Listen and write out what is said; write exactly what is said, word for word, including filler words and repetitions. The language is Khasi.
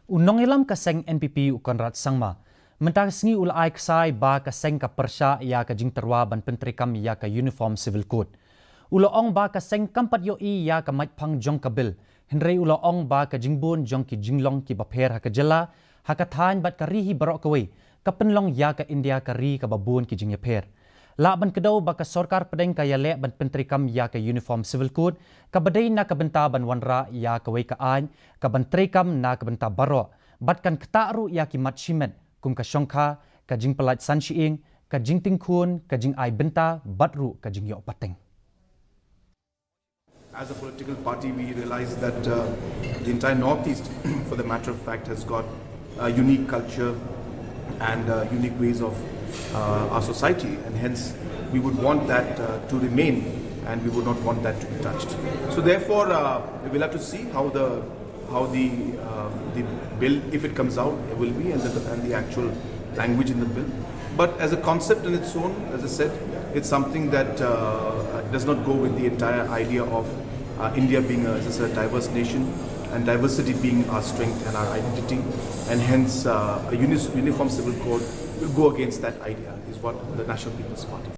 U nongïalam ka seng N P P u Conrad Sangma mynta ka sngi u la ai ksai ba ka seng ka pyrshah ïa ka jingtyrwa ban pyntreikam ïa ka Uniform Civil Code. U la ong ba ka seng kam pat ïohi ïa ka maitphang jong ka bill, hynrei u la ong ba ka jingbun jong ki jinglong kiba pher ha ka jylla, ha ka thaiñ bad ka ri hi baroh kawei ka pynlong ïa ka India ka ri kaba bun ki jingïapher. Lah ban kdew ba ka sorkar pdeng ka ïaleh ban pyntreikam ïa ka Uniform Civil Code kaba dei na ka bynta ban wanrah ïa kawei ka aiñ kaban treikam na ka bynta baroh, bad kan ktah ruh ïa ki mat shimet kum ka shongkha, ka jingpyllait san shyieng, ka jingtingkhun, ka jingai bynta bad ruh ka jingïoh pateng. As a political party, we realize that uh, the entire Northeast, for the matter of fact, has got a unique culture and uh, unique ways of uh, our society, and hence we would want that uh, to remain, and we would not want that to be touched. So therefore, uh, we'll have to see how the how the uh, the bill, if it comes out, will be, and the, and the actual language in the bill. But as a concept in its own, as I said, it's something that uh, does not go with the entire idea of uh, India being a, as I said, a diverse nation and diversity being our strength and our identity, and hence uh, a unis- uniform civil code will go against that idea, is what the National People's Party.